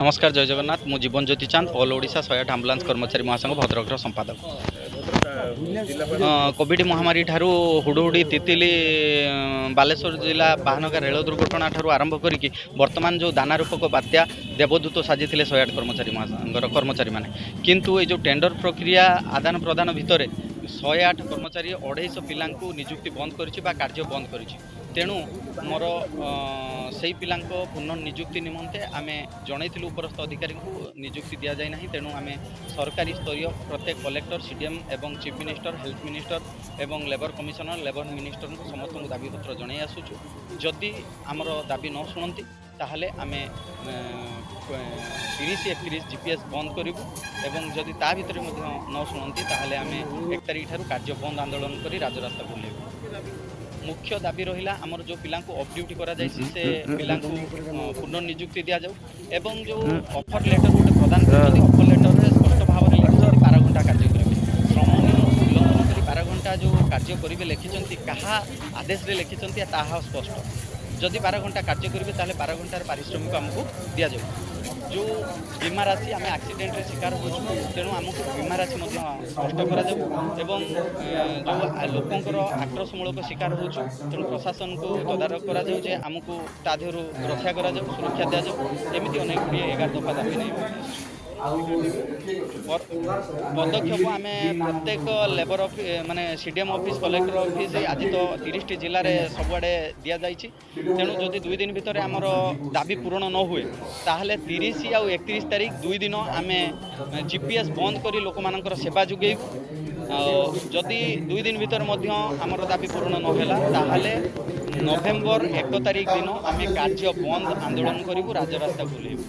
ନମସ୍କାର, ଜୟ ଜଗନ୍ନାଥ। ମୁଁ ଜୀବନ ଜ୍ୟୋତି ଚାନ୍ଦ, all Odisha 108 ambulance କର୍ମଚାରୀ ମହାସଂଘ ଭଦ୍ରକର ସମ୍ପାଦକ। କୋଭିଡ଼ ମହାମାରୀ ଠାରୁ ହୁଡ଼ୁହୁଡ଼ି, ତିତିଲି, ବାଲେଶ୍ୱର ଜିଲ୍ଲା ବାହାନଗା ରେଳ ଦୁର୍ଘଟଣା ଠାରୁ ଆରମ୍ଭ କରିକି ବର୍ତ୍ତମାନ ଯେଉଁ ଦାନା ରୂପକ ବାତ୍ୟା, ଦେବଦୂତ ସାଜିଥିଲେ 108 କର୍ମଚାରୀ ମହାସଂଘର କର୍ମଚାରୀମାନେ। କିନ୍ତୁ ଏଇ ଯେଉଁ ଟେଣ୍ଡର ପ୍ରକ୍ରିୟା ଆଦାନ ପ୍ରଦାନ ଭିତରେ 108 କର୍ମଚାରୀ, 250 ପିଲାଙ୍କୁ ନିଯୁକ୍ତି ବନ୍ଦ କରିଛି ବା କାର୍ଯ୍ୟ ବନ୍ଦ କରିଛି। ତେଣୁ ମୋର ସେଇ ପିଲାଙ୍କ ପୁନଃ ନିଯୁକ୍ତି ନିମନ୍ତେ ଆମେ ଜଣାଇଥିଲୁ ଉପରସ୍ଥ ଅଧିକାରୀଙ୍କୁ, ନିଯୁକ୍ତି ଦିଆଯାଇ ନାହିଁ। ତେଣୁ ଆମେ ସରକାରୀ ସ୍ତରୀୟ ପ୍ରତ୍ୟେକ କଲେକ୍ଟର, ସିଡିଏମ୍ ଏବଂ ଚିଫ୍ ମିନିଷ୍ଟର, ହେଲ୍ଥ ମିନିଷ୍ଟର ଏବଂ ଲେବର କମିଶନର, ଲେବର ମିନିଷ୍ଟରଙ୍କୁ ସମସ୍ତଙ୍କୁ ଦାବିପତ୍ର ଜଣାଇ ଆସୁଛୁ। ଯଦି ଆମର ଦାବି ନ ଶୁଣନ୍ତି, ତାହେଲେ ଆମେ 30, 31 ଜିପିଏସ୍ ବନ୍ଦ କରିବୁ ଏବଂ ଯଦି ତା ଭିତରେ ମଧ୍ୟ ନ ଶୁଣନ୍ତି, ତାହେଲେ ଆମେ 1 ତାରିଖ ଠାରୁ କାର୍ଯ୍ୟ ବନ୍ଦ ଆନ୍ଦୋଳନ କରି ରାଜରାସ୍ତାକୁ ଓହ୍ଲାଇବୁ। ମୁଖ୍ୟ ଦାବି ରହିଲା ଆମର ଯେଉଁ ପିଲାଙ୍କୁ ଅଫ୍ ଡ୍ୟୁଟି କରାଯାଇଛି, ସେ ପିଲାଙ୍କୁ ପୁନର୍ନିଯୁକ୍ତି ଦିଆଯାଉ ଏବଂ ଯେଉଁ ଅଫର୍ ଲେଟର୍ ଗୋଟେ ପ୍ରଦାନ କରିଛନ୍ତି, ଅଫର୍ ଲେଟର୍ରେ ସ୍ପଷ୍ଟ ଭାବରେ ଲେଖିଛନ୍ତି 12 ଘଣ୍ଟା କାର୍ଯ୍ୟ କରିବେ। ଶ୍ରମ ନିୟମକୁ ଉଲ୍ଲଂଘନ କରି 12 ଘଣ୍ଟା ଯେଉଁ କାର୍ଯ୍ୟ କରିବେ ଲେଖିଛନ୍ତି, କାହା ଆଦେଶରେ ଲେଖିଛନ୍ତି ତାହା ସ୍ପଷ୍ଟ। ଯଦି 12 ଘଣ୍ଟା କାର୍ଯ୍ୟ କରିବେ, ତାହେଲେ 12 ଘଣ୍ଟାର ପାରିଶ୍ରମିକ ଆମକୁ ଦିଆଯାଉ। ଯେଉଁ ବୀମା ରାଶି, ଆମେ ଆକ୍ସିଡେଣ୍ଟରେ ଶିକାର ହେଉଛୁ, ତେଣୁ ଆମକୁ ବୀମା ରାଶି ମଧ୍ୟ ସ୍ପଷ୍ଟ କରାଯାଉ ଏବଂ ଯେଉଁ ଲୋକଙ୍କର ଆକ୍ରୋଶମୂଳକ ଶିକାର ହେଉଛୁ, ତେଣୁ ପ୍ରଶାସନକୁ ତଦାରଖ କରାଯାଉ ଯେ ଆମକୁ ତା ଦେହରୁ ରକ୍ଷା କରାଯାଉ, ସୁରକ୍ଷା ଦିଆଯାଉ। ଏମିତି ଅନେକ ଗୁଡ଼ିଏ 11 ଦଫା ଦାବି ନେଇ ପଦକ୍ଷେପ ଆମେ ପ୍ରତ୍ୟେକ ଲେବର ଅଫିସ, ମାନେ ସିଡିଏମ୍ ଅଫିସ, କଲେକ୍ଟର ଅଫିସ, ଆଜି ତ 30ଟି ଜିଲ୍ଲାରେ ସବୁଆଡ଼େ ଦିଆଯାଇଛି। ତେଣୁ ଯଦି 2 ଦିନ ଭିତରେ ଆମର ଦାବି ପୂରଣ ନ ହୁଏ, ତାହେଲେ 30 ଆଉ 31 ତାରିଖ 2 ଦିନ ଆମେ ଜିପିଏସ୍ ବନ୍ଦ କରି ଲୋକମାନଙ୍କର ସେବା ଯୋଗାଇବୁ। ଆଉ ଯଦି 2 ଦିନ ଭିତରେ ମଧ୍ୟ ଆମର ଦାବି ପୂରଣ ନ ହେଲା, ତାହେଲେ ନଭେମ୍ବର 1 ତାରିଖ ଦିନ ଆମେ କାର୍ଯ୍ୟ ବନ୍ଦ ଆନ୍ଦୋଳନ କରିବୁ, ରାଜରାସ୍ତାକୁ ଓହ୍ଲାଇବୁ।